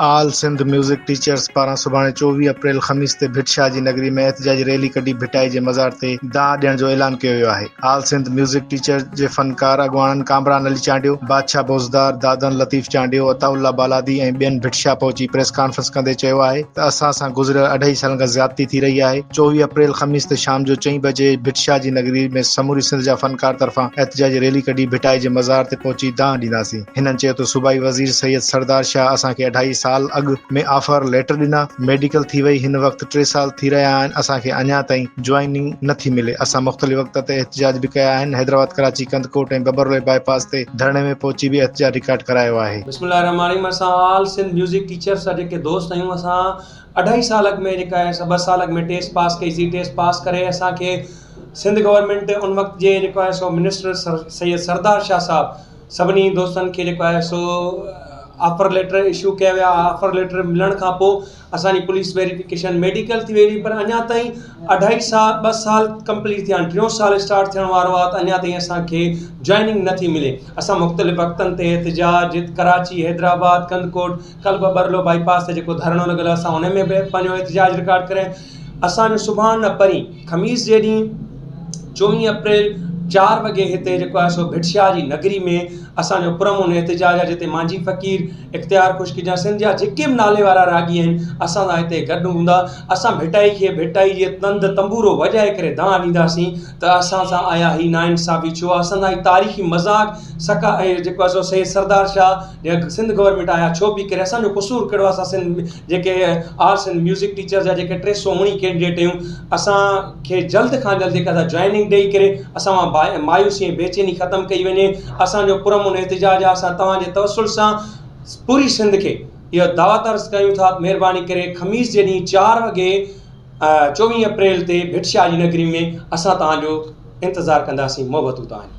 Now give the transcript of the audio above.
آل Sindh music teachers پاران سڀاڻي 24 اپريل خميس تي ڀٽ شاهه جي نگري ۾ احتجاجي ريلي ڪڍي ڀٽائي جي مزار تي دانهن ڏيڻ جو اعلان ڪيو ويو آهي. آل سنڌ ميوزڪ ٽيچرز جي فنڪار اڳواڻن ڪامران علي چانڊيو، بادشاهه بوزدار، دادن لطيف چانڊيو، عطاء الله بالادي ۽ ٻين ڀٽ شاهه پهچي پريس ڪانفرنس ڪندي چيو آهي ته اسان سان گذريل اڍائي سالن کان زيادتي ٿي رهي آهي، 24 اپريل خميس تي شام جو چئين بجي ڀٽ شاهه جي نگري ۾ سموري سنڌ جا فنڪار طرفان احتجاجي ريلي ڪڍي ڀٽائي جي مزار تي پهچي دانهن ڏينداسين. هنن چيو ته صوبائي وزير سيد سردار شاهه اسان کي اڍائي سال اڳ ۾ آفر ليٽر ڏنا، ميڊيڪل ٿي وئي، هن وقت ٽي سال ٿي رهيا آهن اسان کي اڃا تائين جوائننگ نه ٿي ملي، اسان مختلف وقت تي احتجاج به ڪيا آهن، حيدرآباد ڪراچي ڪنڌڪوٽ ۽ ٻٻرلوئي باء پاس تي ڌرڻي ۾ پهچي به احتجاج رڪارڊ ڪرايو آهي. بسم الله الرحمٰن الرحيم اسان آل سنڌ ميوزڪ ٽيچرس جا جيڪي دوست آهيون اسان اڍائي سال اڳ ۾ جيڪا آهي سا ٻه سال اڳ ۾ ٽيسٽ پاس ڪئي سي ٽيسٽ پاس ڪري اسان کي سنڌ گورنمينٽ ان وقت جي جيڪو آهي سو منسٽر سيد سردار شاهه صاحب سڀني دوستن کي جيڪو آهي سو آفر ليٽر اشو ڪيا ويا آفر ليٽر ملڻ کان پوء اسانجي پوليس ويريفڪيشن ميڊيڪل ٿي وئي پر اڃا تائين اڍائي سال ٻه سال ڪمپليٽ ٿيا آهن ٽيون سال اسٽارٽ ٿيڻ وارو آهي ته اڃا تائين اسانکي جوائننگ نٿي ملي اسان مختلف وقتن تي احتجاج ڪراچي حيدرآباد ڪنڌڪوٽ ڪلب ٻرلو باء پاس تي جيڪو ڌرڻو لڳل آهي اسان ان ۾ به پنهنجو احتجاج رڪارڊ ڪري اسانجو سڀاڻ نه پرين خميس جي ڏينهن 24 اپريل 4 وڳي هتي جيڪو آهي سو ڀٽ شاهه جي نگري ۾ اسان جو پرامن احتجاج آهي جتي مانجهي فقير، اختيار خشڪ جا سنڌ جا جيڪي به نالي وارا راڳي آهن اسان سان هتي گڏ هوندا اسان ڀٽائي کي ڀٽائي جي تند تنبورو وڄائي ڪري دانهن ڏينداسين ته اسان سان آيا هي ناانصافي ڇو آهي اسان سان هي تاريخي مذاق سڪا جيڪو آهي سو سيد سردار شاهه يا سنڌ گورنمينٽ آيا ڇو پئي ڪري اسان جو قصور ڪهڙو آهي اسان سنڌ جيڪي آل سنڌ ميوزڪ ٽيچرز جا جيڪي 319 ڪينڊيڊيٽ آهيون اسان کي جلد کان جلد جيڪا سا جوائننگ ڏئي ڪري اسان مان مايوسي ۽ بيچيني ختم ڪئي وڃي اسان جو پرامن احتجاج آهي اسان توهان جي توسل سان پوري سنڌ کي اهو دعوت عرض ڪيون ٿا مهرباني ڪري خميس جي ڏينهن 4 وڳي 24 اپريل تي ڀٽ شاهه جي نگري ۾ اسان توهان جو انتظار ڪنداسين محبتون توهان جون.